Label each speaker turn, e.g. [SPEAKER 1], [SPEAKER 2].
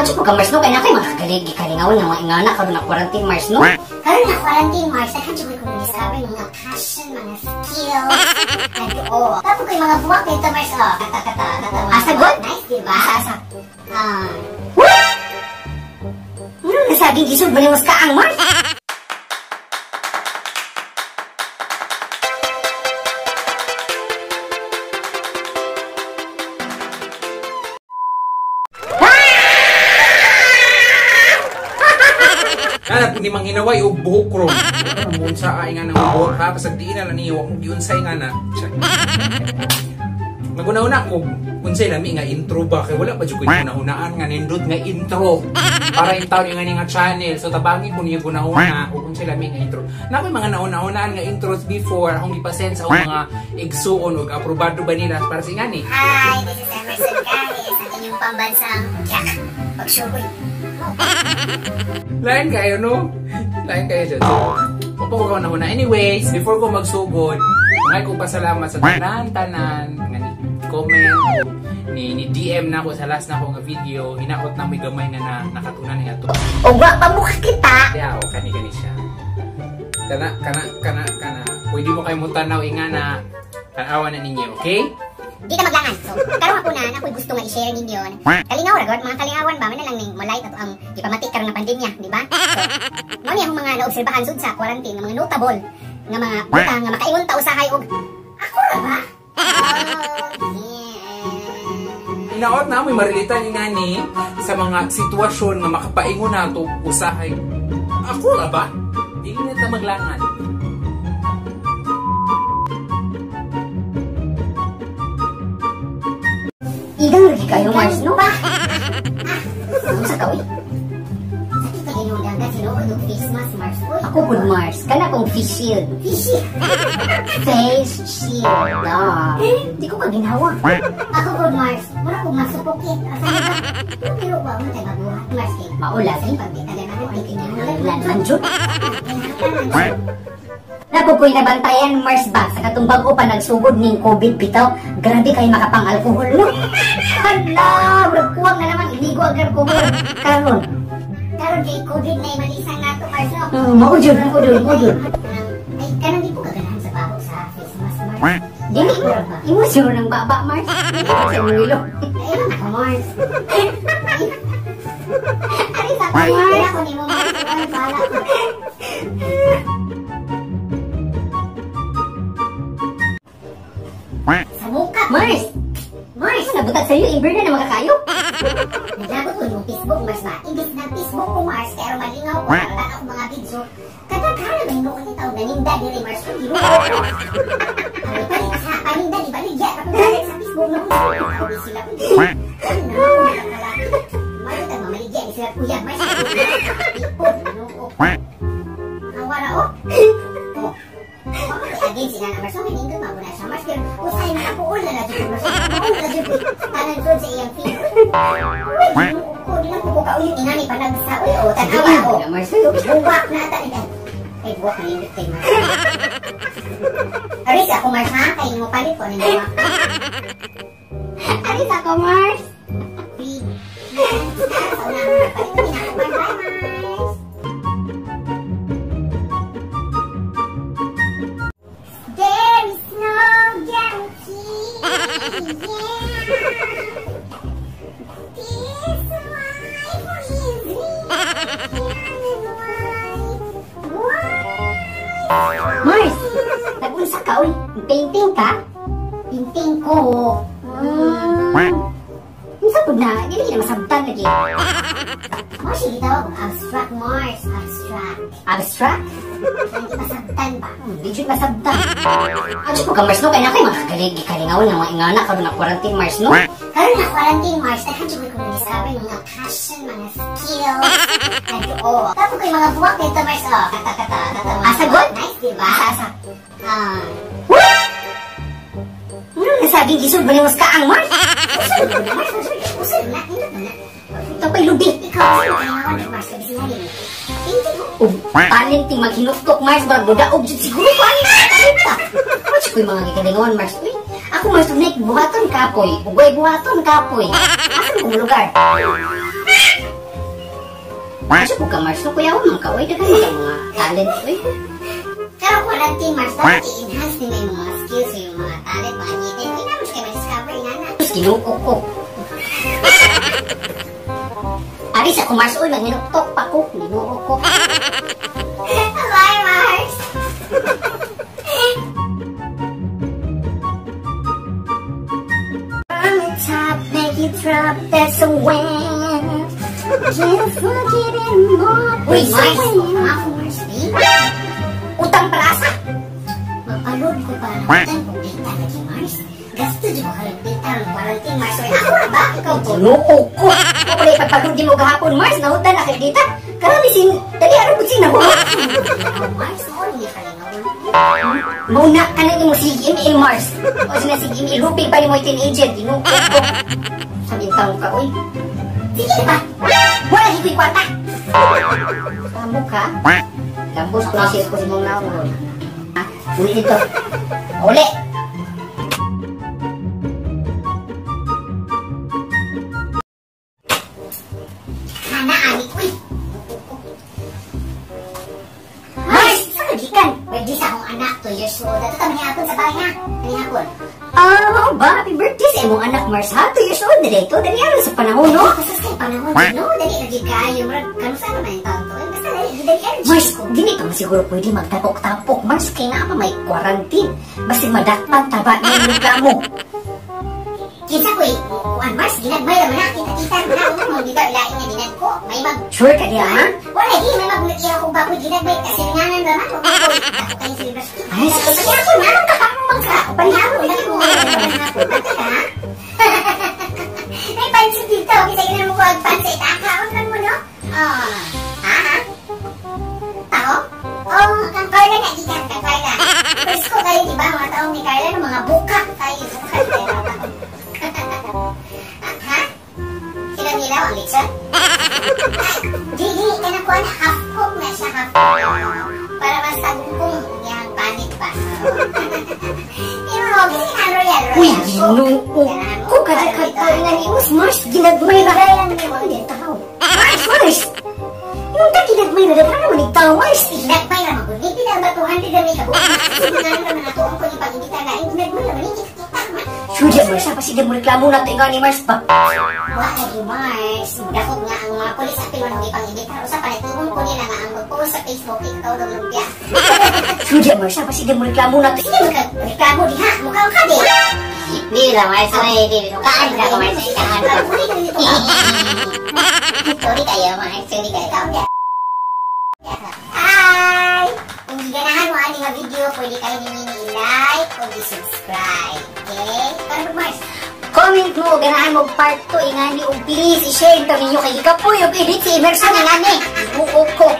[SPEAKER 1] Adto ko ka Mars no kay na kay mga kalingawan nga mga ingana karon na quarantine Mars no.
[SPEAKER 2] Karon na quarantine Mars, daghan jud ko na-discover mga passion, mga skills. Oh, tapos koy mga buwak dito Mars oh. Kata kata kata.
[SPEAKER 1] Asa god?
[SPEAKER 2] Nice, di ba?
[SPEAKER 1] Asa.
[SPEAKER 2] Ah.
[SPEAKER 1] Ano na saging gisod balimos ka ang Mars?
[SPEAKER 3] Kana ni manginaway og buhok ron. Unsa ay nga nang buhok ha pasag diin na niyo akong giunsay nga na. Naguna-una ko unsay lami nga intro ba kay wala pa jud ko guna-unaan nga nindot nga intro para in taon nga ni nga channel. So tabangi ko niyo guna-una og unsay lami nga intro. Na koy mga nauna-unaan nga intros before akong gipasend sa akong mga igsuon og aprobado ba nila para sa ingani.
[SPEAKER 2] Hi, this is Emerson Kahis, ang inyong pambansang yak. Pagsugoy.
[SPEAKER 3] Lain kayo, no? Lain kayo dyan. So, upo ko na una. Anyways, before ko magsugod, ngay ko pasalamat sa tanan-tanan nga ni comment, ni DM na ako sa last na ako nga video. Hinakot na may gamay nga na nakatunan nga to.
[SPEAKER 1] O wa pa mo kita.
[SPEAKER 3] Yeah, o kani siya. Kana kana kana kana. Pwede mo kayo mo tanaw inga na tanawa na ninyo, okay?
[SPEAKER 2] Di ka maglangan. So, karon ako na ako'y gusto nga i-share ninyo. Kalingaw ra gud, mga kalingawan ba man na lang ning molay ato ang gipamati karon nga pandemya, di ba? So, mao ni akong mga naobserbahan sud sa quarantine nga mga notable nga mga butang nga makaingon ta usahay og ako ra ba? Oh, yeah.
[SPEAKER 3] Inaot na amoy marilitan ni nani sa mga sitwasyon nga makapaingon nato usahay. Ako ra ba? Dili na ta maglangan.
[SPEAKER 1] Igang lagi kayo, Mars, no? Ano sa kawi?
[SPEAKER 2] Sakit kayo yung dagat, sinuod og face mask, Mars. Uy.
[SPEAKER 1] Ako po, Mars. Kana kong face shield.
[SPEAKER 2] Face shield?
[SPEAKER 1] Face shield. Ah. Di ko kaginawa.
[SPEAKER 2] Ako po, Mars. Mura kong masupokit. Asa na ba? Pero wa mo tayo mabuhat, Mars. Kay
[SPEAKER 1] maulan.
[SPEAKER 2] Sa pagkita na naman, ay
[SPEAKER 1] kinahanglan man jud. Napo ko'y nabantayan, Mars ba? Sa katong bag-o pa nagsugod ning COVID bitaw. Grabe kay makapang-alkohol, no? Hala! Murag kuwang na naman, iligo ang alkohol. Karon.
[SPEAKER 2] Karon kay COVID na imalisan nato, Mars, no?
[SPEAKER 1] Mao jud, mao jud, mao jud.
[SPEAKER 2] Ay, karon di ko kaganahan sa baho sa face mask, Mars.
[SPEAKER 1] Dili, imo siguro ng baba, Mars. Sa imong ilo.
[SPEAKER 2] Ay, ako, Mars. Ari sa ko, Mars. Ako ni mo, Mars. Bahala ko.
[SPEAKER 1] Mars! Mars! Nabutat sa'yo, imber na makakayo.
[SPEAKER 2] Naglagot ko yung Facebook, Mars ba? Imbis na Facebook ko, Mars, kaya malingaw ko, para ako mga video. Kadaghan na ba yung noon itaw, naninda diri, Mars, kung gino. Ay, palit sa paninda, di baligya, kapag galit sa Facebook, no? Hindi sila, hindi. Ano na ako nakakalaki. Malit ang mamaligya, di sila kuya, Mars. Ipod, no? Awara, oh. Oh. Again, sila na Mars, nindot mauna siya, Mars, pero usay na ako, na na dyan, Mars, na dyan, tanan dyan sa iyang feed. Uy, ko, di lang ko kauyong ingani, panagsa, uy, o, tanawa, o. Buwak na ata, ay, buwak na nindot kay Mars. Aris ako, Mars, ha? Kay mo palit ko, ninyo.
[SPEAKER 1] Aris ako, Mars.
[SPEAKER 2] Big. Sa una, palit ko, ninyo, Mars, bye, Mars. There is no guarantee. Yeah. This life is real.
[SPEAKER 1] Mars, nag-unsa ka, uy? Painting ka?
[SPEAKER 2] Painting ko.
[SPEAKER 1] Unsa pud na? Dili na masabtan lagi.
[SPEAKER 2] Mars, sige tawag abstract, Mars. Abstract.
[SPEAKER 1] Abstract?
[SPEAKER 2] Hindi masabtan ba?
[SPEAKER 1] Hindi jud masabtan. Adto ko ka, Mars, no? Kay na kay mga kalingawan nga mga ingana karon na quarantine, Mars, no?
[SPEAKER 2] Karon na quarantine, Mars, daghan jud ko na-discover mga passion, mga skills. Oh. Tapos koy mga buwak dito, Mars, oh. Kata kata kata.
[SPEAKER 1] Asa god?
[SPEAKER 2] Nice, di ba?
[SPEAKER 1] Asa.
[SPEAKER 2] Ah.
[SPEAKER 1] Ano na saging gisod balimos ka ang Mars?
[SPEAKER 2] Usod na, Mars, usod. Usod na, nindot na.
[SPEAKER 1] Tapay lubi.
[SPEAKER 2] Ikaw, kalingawan ni Mars, labi sila rin. Painting ko.
[SPEAKER 1] Talent ting maghinuktok, Mars, barag budaog jud siguro ko ani talenta. Watch ko'y mga gikalingawan, Mars. Uy, ako Mars, unik buhaton kapoy. Ugay buhaton kapoy. Asan kong lugar? Asa po ka, Mars? No, kuya, man ka, oy, daghan man ka mga talent, oy.
[SPEAKER 2] Pero quarantine, Mars, dapat i-enhance nila yung mga skills, yung mga talent, mga hidden. Ay, naman kayo ma-discover nga na.
[SPEAKER 1] Tapos Ginoo ko. Ari sa ko, Mars, oy, maghinuktok pa ko. Ginoo ko.
[SPEAKER 2] Bye, Mars!
[SPEAKER 1] On the top, make it drop, that's a win. Can't fuck it anymore.
[SPEAKER 2] Uy, Mars! Ako, Mars, babe.
[SPEAKER 1] Utang para asa.
[SPEAKER 2] Magpaload ko para utang kong data lagi, Mars. Gasto dyan ko karong data ng quarantine, Mars. Uy, ako ra ba? Ikaw po.
[SPEAKER 1] Ginoo ko. Ako pala ipagpaload di mo gahapon, Mars. Nahutan na kay data. Karami sin, dali aron pud sin na
[SPEAKER 2] Mars, mo niya kalingaw.
[SPEAKER 1] Mauna ka na nimo si ML, Mars. O sina si ML, lupig pa nimo teenager. Ginoo ko. Sa bintang ka, oy.
[SPEAKER 2] Sige ba?
[SPEAKER 1] Wala hikoy kwarta. Tamo ka. Lambos ko na siya ko si mong naong ron. Ha? Uli dito. Uli!
[SPEAKER 2] Hana, ani, uy.
[SPEAKER 1] Mars! Saan ka gikan?
[SPEAKER 2] Birthday sa akong anak, 2 years old. Ato ta manihapon sa balay, ha? Manihapon.
[SPEAKER 1] Ah, mao ba? Happy birthday sa imong anak, Mars, ha? 2 years old na dito. Dali aron sa panahon, no?
[SPEAKER 2] Basta sa panahon, no? Dali lagi kayo. Murag, kanusa naman yung taon to. Basta dali, dali aron.
[SPEAKER 1] Mars, dili ka man siguro pwede magtapok-tapok, Mars. Kaya nga pa may quarantine. Basta madakpan, taba na yung reklamo.
[SPEAKER 2] Kinsa ko eh, kuan Mars, ginagmay raman na, kita-kita raman na, unang mga bitaw, ilain nga dinag ko, may mag...
[SPEAKER 1] Sure ka diya, ha?
[SPEAKER 2] Wala, di, may mag-iha kong baboy, ginagmay, kasi ringanan raman, huwag ko, ako kayong celebration.
[SPEAKER 1] Ay, sus,
[SPEAKER 2] Panihapon na,
[SPEAKER 1] Kahapon ka.
[SPEAKER 2] Panihapon, lagi mo, panihapon, bakit ha? May pansit dito, kasi ganun mo ko ang pansit, ha? Kaon lang mo, no? Oh, ha? Tao? Oh, kang Carla na, gikan, kang Carla. First ko kayo, di ba, mga taong ni Carla, no, mga buka kayo, buka kayo, mga taong. Ha? Sila nila ang lechon? Dili, kanang kuan, half cook na siya, half cook. Para mas tagpong yang panit pa. Pero, kasi nga royal, royal.
[SPEAKER 1] Uy, Ginoo ko. Kadagkag nga ni Us, Mars, ginagmay ra.
[SPEAKER 2] Royal
[SPEAKER 1] Tao. Mars, Mars! Yung ta ginagmay ra, daghan naman ikaw, Mars.
[SPEAKER 2] Ginagmay ra magud. Di pila ba 200 ra may kabuok? Sige nga naman ato ang pag ipag-imbita na ginagmay ra man kita man.
[SPEAKER 1] Sure, di, Mars, ha? Pasig mo reklamo na ito nga ni Mars pa.
[SPEAKER 2] Wa lagi Mars, mudakop nga ang mga pulis apil man og ipang-imbita. Usa pa nagtubong ko nila nga ang magpost sa Facebook ikaw og lumpia.
[SPEAKER 1] Sure, di, Mars, ha? Pasig mo reklamo na ito.
[SPEAKER 2] Sige magka reklamo diha, mukha ka di.
[SPEAKER 1] Di lang, Mars, ay, di. Kaan ka ko, Mars, kaan ka.
[SPEAKER 2] Sorry kayo, Mars. Sorry kayo. Hi! Kung giganahan mo ani nga video, pwede kayo ninyo i-like o i-subscribe. Okay? Karon Mars,
[SPEAKER 1] Comment mo, ganahan mo part 2, ingani, ug please, i-share ito ninyo kay ikapoy, ug edit si Emerson, ingani. Buo ko.